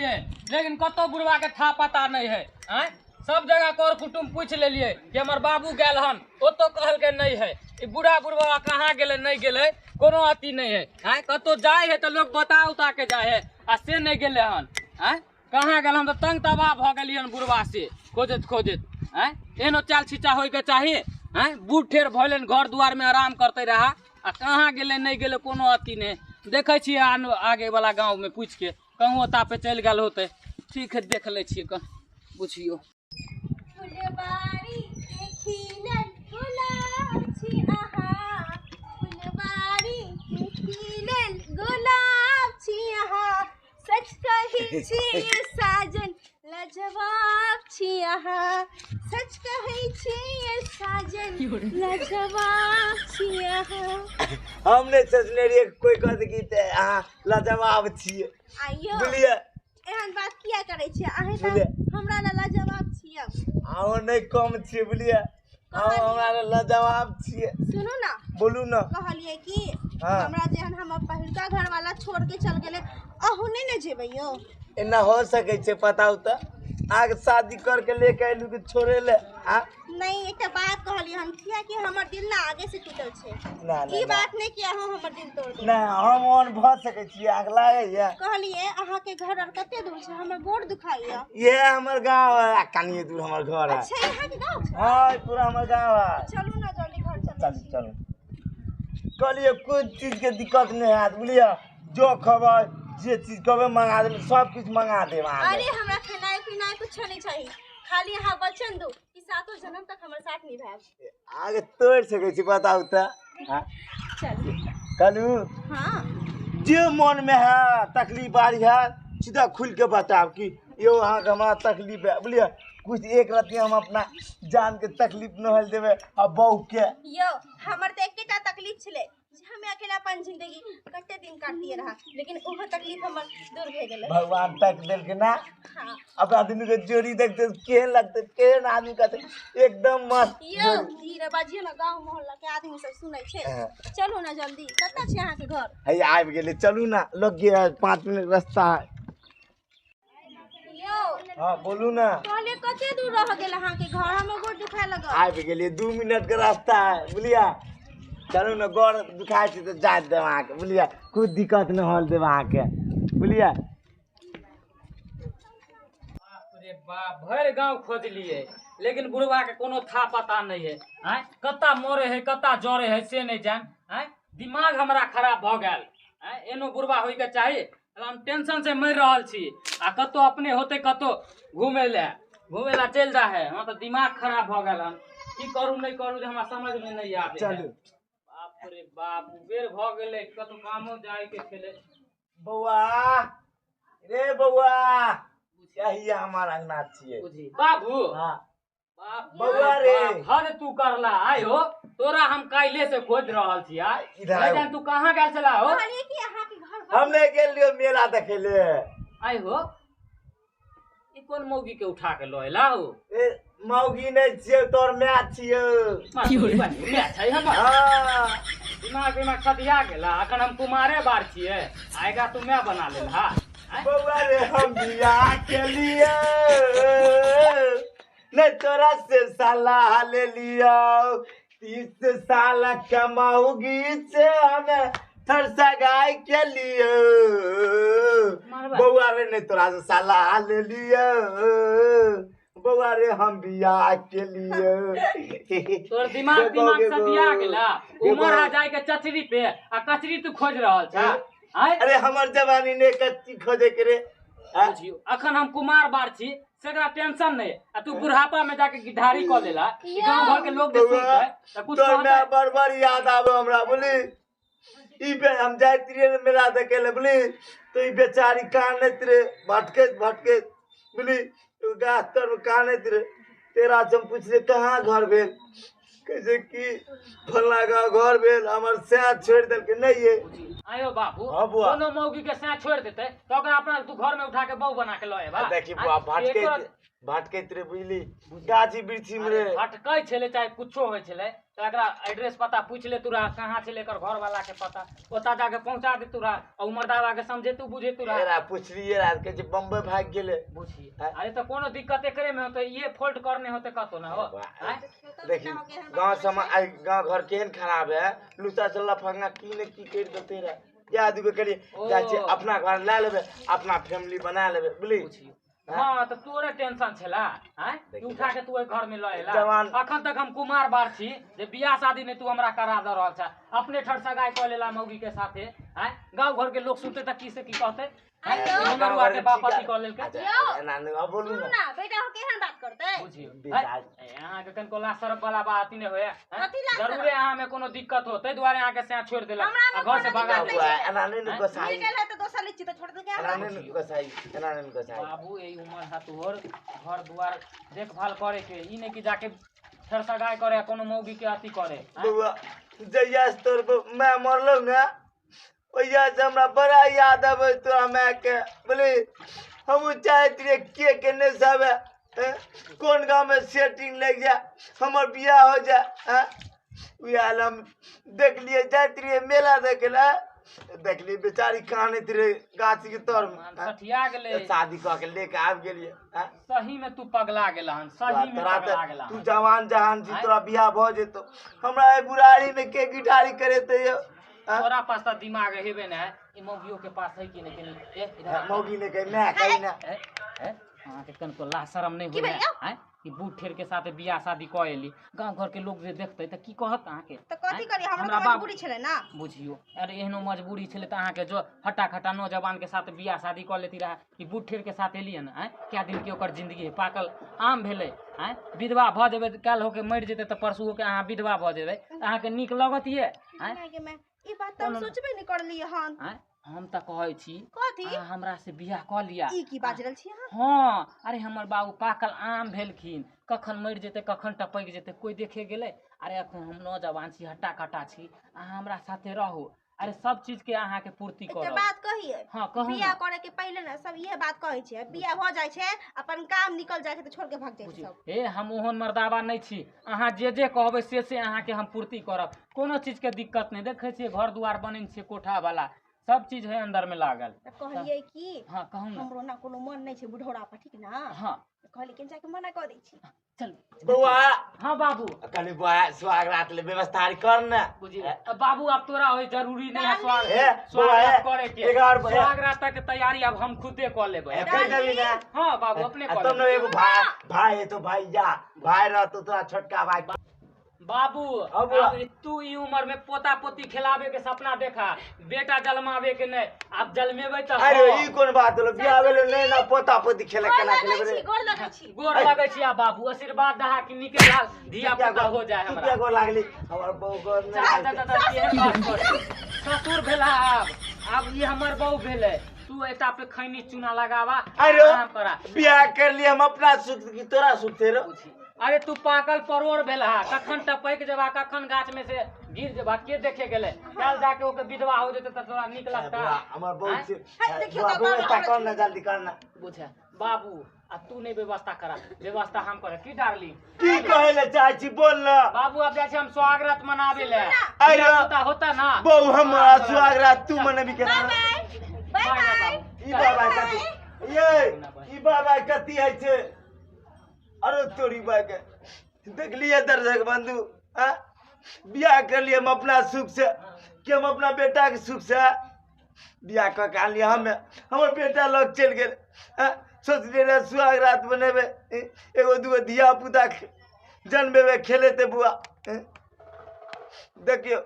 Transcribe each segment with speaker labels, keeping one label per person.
Speaker 1: लेलियै, लेकिन कतौ बुढ़वा के था पता नहीं है। आँय, सब जगह कर कुटुम्ब पूछ लेलियै कि हमर बाबू गेल हन, ओतो कहलकै नहीं है। ई बूढ़ा बुढ़वा कहाँ गेलै नहीं गेलै कोनो अथी नहीं है। आँय, कतौ जाइ है तऽ लोग बता उता के जाइ है, आ से नहीं गेलै हन। आँय, कहाँ गेल? हम तऽ तंग तबाह भऽ गेलियै हन बुढ़वा से खोजैत खोजैत। आँय, एहनो चाल छिचा होइके चाही। आँय, बूढ़ ठेर भऽ घर दुआरमे आराम करते रहा, आ कहाँ गेलै नहीं गेलै कोनो अथी नहीं। देखै छियै आन आगे वाला गाँवमे पूछिके कहूँ ओता पे चलि गेल होतै। ठीक है, देख लै छियै, बुझियौ।
Speaker 2: फुलबाड़ी के खिलल गुलाब छी अहाँ, फुलबाड़ी के खिलल गुलाब छी अहाँ, सच कहै छी साजन लाजवाब छी अहाँ, सच कहै छी साजन लाजवाब छी अहाँ।
Speaker 3: हम नहि सोचने रहियै कोई कहत कि ते अहाँ लाजवाब छियै।
Speaker 2: आइयो
Speaker 3: बुझलियै?
Speaker 2: एहन बात किया करै छियै अहाँ? तऽ
Speaker 3: बुझलियै।
Speaker 2: हमरा लए लाजवाब छियै।
Speaker 3: अहाँ नहि कम छियै, बुझलियै? अहाँ हमरा लए लाजवाब छियै।
Speaker 2: सुनू ने।
Speaker 3: बोलू ने।
Speaker 2: कहलियै कि
Speaker 3: हाँ।
Speaker 2: हमरा जेहन हमर पहिलका घरवाला छोड़ के चल गेलै, अहूँ नहि ने जेबै यौ?
Speaker 3: एना हो सकै छै? बताउ तऽ, आग शादी करके लेके अयलू कि छोड़े ले? आ
Speaker 2: नहीं, एकटा बात कहलियै हम, किया कि हमर दिल ना आगे से टूटल छै।
Speaker 3: ना ना।
Speaker 2: ई
Speaker 3: ना
Speaker 2: बात नहि कि अहाँ हमर दिल तोड़ देब।
Speaker 3: नहि, हम ओहन भऽ सकै छियै? आग लागैया।
Speaker 2: कहलियै अहाँके घर आर कते दूर छै? हमर गोड़ दुखाइया।
Speaker 3: इएह हमर गाँव है, आ कनिए दूर हमर घर है।
Speaker 2: अच्छा, अहाँके गाँव छै?
Speaker 3: हाँ, ई पूरा हमर गाँव है।
Speaker 2: चलू ने जल्दी, घर चलै
Speaker 3: चलू।
Speaker 2: छी।
Speaker 3: चलू, कहलियै कोइ चीजके दिक्कत नहि हैत, बुझलियै? जो खबै, जे चीज कहबै मंगा देब, सब किछु मंगा देब
Speaker 2: अरे
Speaker 3: अहाँके।
Speaker 2: हमरा खेनाइ पिनाइ कुछो नहीं चाही, खाली अहाँ वचन दू कि सातो जन्म तक हमर साथ निभायब।
Speaker 3: आगे तोड़ि सकै छी? बताउ तऽ। हाँ,
Speaker 2: चलू।
Speaker 3: कहलू।
Speaker 2: हाँ।
Speaker 3: जे मनमे है तकलीफ आरी है, सीधा खुलि के बतायब कि यौ अहाँके हमरा तकलीफ है, बुझलियै? कुछ एक रत्ती हम अपना जानके तकलीफ नहि होय देबै आ बहूके।
Speaker 2: यौ, हमर तऽ एकेटा तकलीफ छलै जे हमे अकेला अपन जिंदगी कते दिन काटतियै रहा, लेकिन ओहो तकलीफ हमर दूर भए गेलै।
Speaker 3: भगवान तक देलकै ना?
Speaker 2: हाँ।
Speaker 3: अपना दुनू के जोड़ी देखते केहन लगतै? केहन आदमी कहतै, एकदम मस्त
Speaker 2: यौ
Speaker 3: जोड़ी।
Speaker 2: धीरे बाजियौ ने, गाँव मोहल्ला के आदमी सब सुनै छै।
Speaker 3: हाँ।
Speaker 2: चलू ने जल्दी, कतऽ छै अहाँके घर?
Speaker 3: है, आबि गेलै, चलू ने, लग है, 5 मिनट रास्ता है।
Speaker 2: यौ।
Speaker 3: हाँ, बोलू ने।
Speaker 2: कहलियै कते दूर रह गेल अहाँके घर? हमर गोड़ दुखाए लगल।
Speaker 3: आबि गेलियै, 2 मिनट के रास्ता है, बुझलियै? चलू ने, गोड़ दुखाइ छै तऽ जा देब अहाँके, बुझलियै? कोइ दिक्कत नहि होल देब अहाँके, बुझलियै?
Speaker 1: बाप रे बाप, भरि गाँव खोजलियै लेकिन बुढ़वा के कोनो था पता नहीं है। आँय, कत्ता मरे है कत्ता जरे है से नहीं जान। आँय, दिमाग हमरा खराब भऽ गेल। आँय, एनो बुढ़वा होइके चाही। हम टेंशन से मरि रहल छी, आ कतौ अपने होते कतौ घूमे लए घूमे लए चलि जा है। हमरा तऽ दिमाग खराब भऽ गेल हन। की करू नहि करू जे हमरा समझ में नहीं आबै है।
Speaker 3: चलू।
Speaker 1: बाप रे बाप, बेर भऽ गेलै, कतौ कामो जाय के छलै।
Speaker 3: बौआ रे बौआ, यही हमार अंगना छियै।
Speaker 1: बुझी बाबू।
Speaker 3: हाँ।
Speaker 1: बाप
Speaker 3: बौआ रे।
Speaker 1: बाप, हद तू करला। आइ हो, तोरा हम काल्हे से खोज रहल छी। आइ
Speaker 3: इधर
Speaker 1: नहि
Speaker 3: आउ।
Speaker 1: जान तू कहाँ गेल छला हो।
Speaker 2: कहलियै कि अहाँके घर
Speaker 3: हम नहि गेल रहियो मेला देखै ले।
Speaker 1: आइ हो, ई कोन मौगी के उठा के लऽ एला हो?
Speaker 3: ए, मौगी नहि छियै, तोर माय छियौ।
Speaker 1: माय छै हमर?
Speaker 3: हाँ।
Speaker 1: दिमाग दिमाग सदिया गेला। अखन हम कुमारे बार छियै, आएगा तू माय बना लेल। हा, आँय?
Speaker 3: बौआ रे, हम बियाह के लिए नहीं तोरा से सलाह ले लियो। 30 साल कमाऊगी से हमें थर गाय के लिए।
Speaker 1: मारबा।
Speaker 3: बौआ रे, नहीं तोरा से सलाह ले लियो। बौआ रे, हम बियाह के लिए।
Speaker 1: तोर दिमाग
Speaker 3: गे
Speaker 1: दिमाग
Speaker 3: गे
Speaker 1: सदिया
Speaker 3: गो।
Speaker 1: गेला।
Speaker 3: गे
Speaker 1: उमर
Speaker 3: गो।
Speaker 1: आ जाय के चचरी पे आ कचरी तू खोज रहल छा? आँय?
Speaker 3: अरे, हमर जवानी ने कच्ची खोजे के रे, हाँ?
Speaker 1: बुझियौ, अखन हम कुमार बार छी सेकरा टेंशन नहीं, आ तू बुढ़ापा में जाके गिद्धारी कऽ लेला। ई गांव घर के लोग जे
Speaker 3: बौआ,
Speaker 1: सुनतै तऽ कुछ
Speaker 3: तोर
Speaker 1: कहतै?
Speaker 3: माय बड़ बड़ याद आबे हमरा, बोली। ई बे हम जाइत रहियै ने मेला देखे ले, बोली, तो ई बेचारी कानैत रहे भटकैत भटकैत, बोली, एगो गाछ तर में कानैत रहे। तेरा से हम पुछलियै कहाँ घर भेल? कहै छै कि फल्लाँ गाँव घर भेल, हमर सैह छोड़ि देलकै नहि ये।
Speaker 1: आयो बाबू।
Speaker 3: हाँ बुआ।
Speaker 1: कोनो मौगी के सैं छोड़ि देतै तऽ ओकरा अपना तू घर में उठा के बहू बना के लऽ एबा?
Speaker 3: देखी बुआ, भटकैत भटकैत रे, बुझली, गाछी वृक्षी में रे।
Speaker 1: भटकै छलै चाहे कुछो होइ छलै, तऽ एकरा एड्रेस पता पूछि लेतू रहा, कहाँ छलै एकर घरवाला के पता, ओतऽ जाके पहुँचा देतू रहा, आ उ मर्दावा के समझेतू बुझेतू रहा।
Speaker 3: एकरा पुछलियै रहए कहै छै बम्बई भागि गेलै।
Speaker 1: बुझिए
Speaker 3: आँय?
Speaker 1: अरे तऽ कोनो दिक्कत एकरे में होतै, इहे फॉल्ट करने होतै कतौ ना हो। आँय?
Speaker 3: देखी गाँव समाज आइ गाँव घर केहन खराब है, लुचा से लफंगा की ने की करि देते रहे। इएह दुगो कहलियै जाइ छियै अपना घर लए लेबै, अपना फैमिली बना लेबै, बुझली?
Speaker 1: बुझियौ। हाँ तऽ तोरे टेंशन छला आँय,
Speaker 3: देखी
Speaker 1: उठा के तू ओहि घर में लऽ एला।
Speaker 3: जवान-
Speaker 1: अखन तक हम कुमार बार छी जे बियाह शादी नहि तू हमरा करा दऽ रहल छह, अपने ठर सगाई कऽ लेला मौगी के साथे। आँय, गाँव घर के लोग सुनते तऽ की से की कहते? आँय,
Speaker 2: आइयो।
Speaker 1: एगो नरुआ के बाप अथी कऽ लेलकै।
Speaker 3: अच्छा,
Speaker 2: यौ।
Speaker 3: एना नहि अब बोलू
Speaker 2: सुनू
Speaker 3: ना।
Speaker 2: ना बेटा हो केहन बात करतै?
Speaker 1: बुझियौ।
Speaker 3: बेटा-
Speaker 1: आँय, अहाँके कनिको लाज शरम वाला बात नहि होय? आँय?
Speaker 2: कथी लाज शरम?
Speaker 1: जरूरे अहाँ में कोनो दिक्कत हो, ताहि दुआरे अहाँके सैं छोड़ि देलक
Speaker 2: हमरा
Speaker 1: आ
Speaker 2: मे
Speaker 1: घर से
Speaker 2: कोनो
Speaker 1: भगा
Speaker 2: दिक्कत
Speaker 1: देलक।
Speaker 2: नहि।
Speaker 3: बौआ, एना नहि ने गोसाई,
Speaker 2: मिल गेल है तऽ दोसर लीची तऽ छोड़ देलकै
Speaker 3: एना
Speaker 2: हमरा।
Speaker 3: नहि ने गोसाई, एना नहि ने गोसाई।
Speaker 1: बाबू एहि उमर है तोहर घर दुआर देखभाल करे के, ई नहीं कि जाके फेर सगाई करे आ कोनो मौगी के अथी करे। आँय?
Speaker 3: बौआ जहिया से तोर माय मरलौ ने ओहिया से हमरा बड़ा याद आबै तोरा माय के, बुझली? हमहूँ चाहैत रहियै के केने से आबै, हैं? कोन गाँव में सेटिंग लागि जाए, हमर बियाह हो जाए। हैं? उएह लए हम देखलियै जाइत रहियै मेला देखै लए, देखलियै बेचारी कानैत रहै गाछीके तरमे।
Speaker 1: मान
Speaker 3: हैं?
Speaker 1: सठिया गेलै।
Speaker 3: शादी कऽ के लेके आबि गेलियै। हैं?
Speaker 1: सही में तू पगला गेला हन, सही में
Speaker 3: तोरा
Speaker 1: पगला
Speaker 3: तऽ
Speaker 1: गेला
Speaker 3: तू
Speaker 1: हन।
Speaker 3: जवान जहान छी,
Speaker 1: आँय?
Speaker 3: तोरा बियाह भऽ जेतौ, हमरा एहि बुढ़ारी मे के गिटारी करेतै यौ? आँय?
Speaker 1: तोरा पास तऽ दिमाग हेबे ने है, ई मौगियो के पास है कि नहीं? कनी ए इधर आ।
Speaker 3: मौगी ने कही माय कही ना।
Speaker 1: ए, ए, अहाँके कनिको लाज शरम नहि
Speaker 2: की
Speaker 1: होइए?
Speaker 2: भेल यौ?
Speaker 1: आँय, ई बूढ़ ठेर के साथे बियाह शादी कऽ एली, गाँव घर के लोग जे देखतै तऽ की कहत अहाँके?
Speaker 2: तऽ कथी
Speaker 1: आँय?
Speaker 2: करी, हमरा
Speaker 1: हमरा
Speaker 2: तऽ
Speaker 1: बाप
Speaker 2: मजबूरी छलै ना।
Speaker 1: बुझियौ, अरे एहनो मजबूरी छलै तऽ अहाँके जो हट्टा खट्टा नौजवान के साथ बियाह शादी कऽ लेती रहए, कि बूढ़ ठेर के साथ एलियै ने? आँय, कए दिन के ओकर जिंदगी है, पाकल आम भेलै। आँय, विधवा भऽ जेबै तऽ काल्हि होके मरि जेतै तऽ परसू होके अहाँ विधवा भऽ जेबै तऽ अहाँके नीक लगत ये? आँय?
Speaker 2: माय गे माय, ई बात तऽ हम
Speaker 1: कोनो-
Speaker 2: सोचबे नहि करलियै हन।
Speaker 1: आँय, हम तऽ कहै छी
Speaker 2: कथी?
Speaker 1: अहाँ हमरा से बियाह कऽ लिअ।
Speaker 2: ई की बाजि रहल छी अहाँ?
Speaker 1: हँ, अरे हमर बाबू पाकल आम भेलखिन, कखन मरि जेतै कखन टपकि जेतै कोइ देखे गेलै? अरे अखन हम नौजवान छी, हट्टा कट्टा छी, अहाँ हमरा साथे रहू, अरे सब चीज के अहाँके पूर्ति
Speaker 2: एकटा
Speaker 1: करब।
Speaker 2: बात कहियै?
Speaker 1: हँ कहू
Speaker 2: बियाह
Speaker 1: ने।
Speaker 2: करे के पहिले ने सब इहे बात कहै छै, बियाह भऽ जाइ छै, अपन काम निकल जाइ छै तऽ छोड़ के भाग जाइ छै
Speaker 1: बुझियौ
Speaker 2: सब।
Speaker 1: हे, हम ओहन मर्दाबा नहि छी, अहाँ जे जे कहबै से से अहाँके हम पूर्ति करब, कोनो चीजके दिक्कत नहि। देखै छियै घर दुआर बनेने छियै, कोठा वाला सब चीज है अंदर में लागल।
Speaker 2: तऽ कहलियै की,
Speaker 1: हँ कहू ने।
Speaker 2: हमरो ना कोनो मन नहि छै बुढ़ौरा पर, ठीक ना?
Speaker 1: हँ।
Speaker 2: कहलियै कि जाके मना कऽ दै छी।
Speaker 1: चल
Speaker 3: बौआ।
Speaker 1: हाँ बाबू।
Speaker 3: कहली बौआ सुहाग रात ले व्यवस्था कर ने।
Speaker 1: बुझिए बाबू, अब तोरा होय जरूरी नहीं है सुहाग
Speaker 3: हे, बौआ,
Speaker 1: सुहाग
Speaker 3: हे,
Speaker 1: रात करे के।
Speaker 3: एगारह
Speaker 1: सुहाग रात के तैयारी अब हम खुदे कऽ लेबै।
Speaker 3: ए, कहि देबही ने?
Speaker 1: हाँ बाबू, अपने
Speaker 3: आ
Speaker 1: कऽ
Speaker 3: तब ने
Speaker 1: लेबै।
Speaker 3: एगो भाय भाय है तो भैया भाय रहतो तोरा छोटका भाय।
Speaker 1: बाबू
Speaker 3: हाँ, बुआ।
Speaker 1: अब तू ई उम्र में पोता पोती खिलावे के सपना देखा, बेटा जन्मावे के नहीं, अब जन्मेबै तऽ
Speaker 3: अरे
Speaker 1: हँ।
Speaker 3: ई कोन बात होलो, बियाह भेलो नहि ना पोता पोती खेले
Speaker 2: गोर
Speaker 3: केना
Speaker 2: लगै
Speaker 3: खेलेबै
Speaker 2: छी,
Speaker 3: रे?
Speaker 2: गोर लगै छी।
Speaker 1: गोर लगै छी आ बाबू, आशीर्वाद दहा कि नीके लाल धिया पुता हो जाए
Speaker 3: तू
Speaker 1: हमरा।
Speaker 3: किया गोर लागली? हमर बहू गोर नहि
Speaker 1: जा, जा,
Speaker 3: लागतै।
Speaker 1: जा, जा, केहन बात करै? ससुर भेला आब, आब ई हमर बहू भेलै, तू एता पे खैनी चूना लगावा,
Speaker 3: अरे
Speaker 1: आराम करा।
Speaker 3: बियाह कर लिए हम अपना सुख की तोरा सुख थे रो?
Speaker 1: अरे तू पाकल परोड़ भेला, कखन टपकि जेबा, कखन गाछ में से गिर जेबा के देखे गेलै? काल्हि जाके ओकर विधवा हो जेतै तऽ तोरा नीक लगता?
Speaker 3: बुआ हमर बहू
Speaker 1: आँय?
Speaker 3: छै।
Speaker 2: है, देखियौ
Speaker 3: बुआ
Speaker 2: तऽ
Speaker 3: व्यवस्था
Speaker 2: बाबा
Speaker 3: कर ना, जल्दी कर ना।
Speaker 1: बुझे बाबू, आ तू नहीं व्यवस्था करा, व्यवस्था हम करे की डार्लिंग?
Speaker 3: की कहै ले चाहै छी बोल ना।
Speaker 1: बाबू अब जाइ छी हम स्वागत मनाबे ले।
Speaker 3: अरे
Speaker 1: धिया-पुता होता ना
Speaker 3: बहू हमरा सुहाग रात तू मनबी केना?
Speaker 2: बाय बाय, बाय बाय।
Speaker 3: ई बाबा कथी ये, ई बाबा कथी होइ छै? अरे तोरी बाई के देखलिए दर्शक बंधु, हाँ? बियाह कर लिए हम अपना सुख से कि हम अपना बेटा के सुख से बियाह कऽ के आनलियै? हमे हमर बेटा लग चलि गेल। हाँ? सोचलियै रहए सुहाग रात बनेबै, एगो दूगो धिया पुता जन्मेबै, खेलेतै बुआ। देखियौ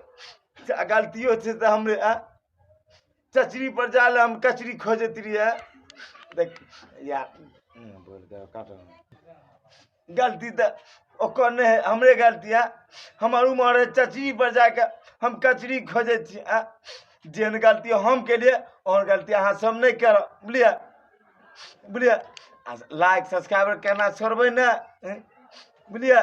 Speaker 3: गलतियो छै तऽ हमरे। आँ चचरी पर जा ले हम कचरी खोजैत रहियै। देख यार बोल के काटो, गलती तऽ ओकर नहि है, हमरे गलती है। हमर उमर है, चचरी पर जाके हम कचरी खोजै छी। आँ जेहन गलती हम केलियै ओहन गलती अहाँ सब नहि करब, बुझलियै? बुझलियै? आ लाइक सब्सक्राइबर केना छोड़बै ने, बुझलियै?